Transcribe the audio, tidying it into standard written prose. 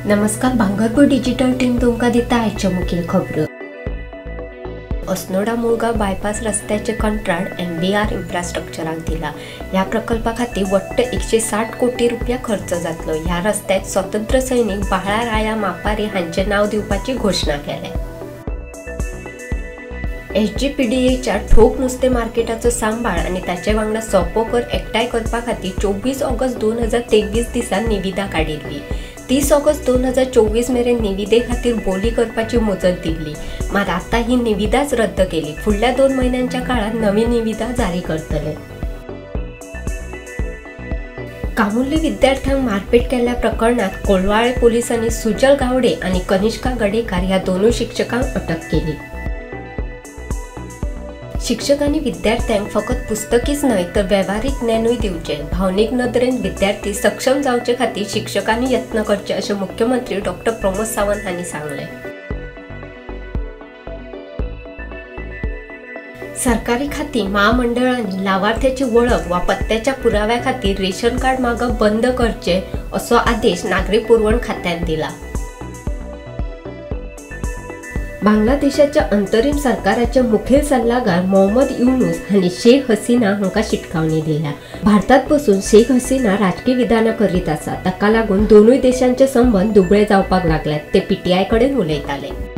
नमस्कार, भांगरभूंय digital team तुमकां दिता आयच्यो मुखेल खबरो. अस्नोडा मुळगांव बायपास रस्त्याचे कंत्राट MBR इन्फ्रास्ट्रक्चराक दिला. ह्या प्रकल्पा खातीर वट्ट 160 कोटी रुपया खर्च जातलो. ह्या रस्त्याक स्वतंत्र सैनिक बाळा राया मापारी हांचे नाव दिवपाची घोशणा केल्या. SGPDAच्या ठोक नुस्तें मार्केटाचो सांबाळ आनी ताचे वांगडा सोपो कर एकठांय करपा खातीर 24 ऑगस्ट 2023 दिसा निविदा काडिल्ली. 30 ऑगस्ट 2024 मेरेन निविदे खातीर बोली करपाची मुजत दिल्ली, मात आतां ही निविदाच रद्द केली. फुडल्या 2 म्हयन्यांच्या काळात नवी निविदा जारी करतले. कामुर्ली विद्यार्थ्यांक मारपेट केल्ल्या प्रकरणात कोलवाळे पोलिसांनी सुजल गावडे आनी कनिष्का गडेकार ह्या दोनूय शिक्षकांक अटक केली. शिक्षकांनी विद्यार्थ्यांक फकत पुस्तकीच न्हय तर वेव्हारीक ज्ञानूय दिवचें. भावनीक नदरेन विद्यार्थी सक्षम जावचे खातीर शिक्षकांनी यत्न करचे अशें मुख्यमंत्री डॉक्टर प्रमोद सावंत हांणी सांगलें. सरकारी खातीं महामंडळांनी लावार्थ्याची वळख वा पत्त्याच्या पुराव्या खातीर रेशन कार्ड मागप बंद करचें असो आदेश नागरी पुरवण खात्यान दिला. बांगलादेशाच्या अंतरिम सरकाराचे मुखेल सल्लागार मोहम्मद युनूस हांणी शेख हसीना हांकां शिटकावणी दिल्या. भारतात बसून शेख हसीना राजकी विधानां करीत आसा, ताका लागून दोनूय देशांचे संबंद दुबळे जावपाक लागल्यात, ते PTI कडेन उलयताले.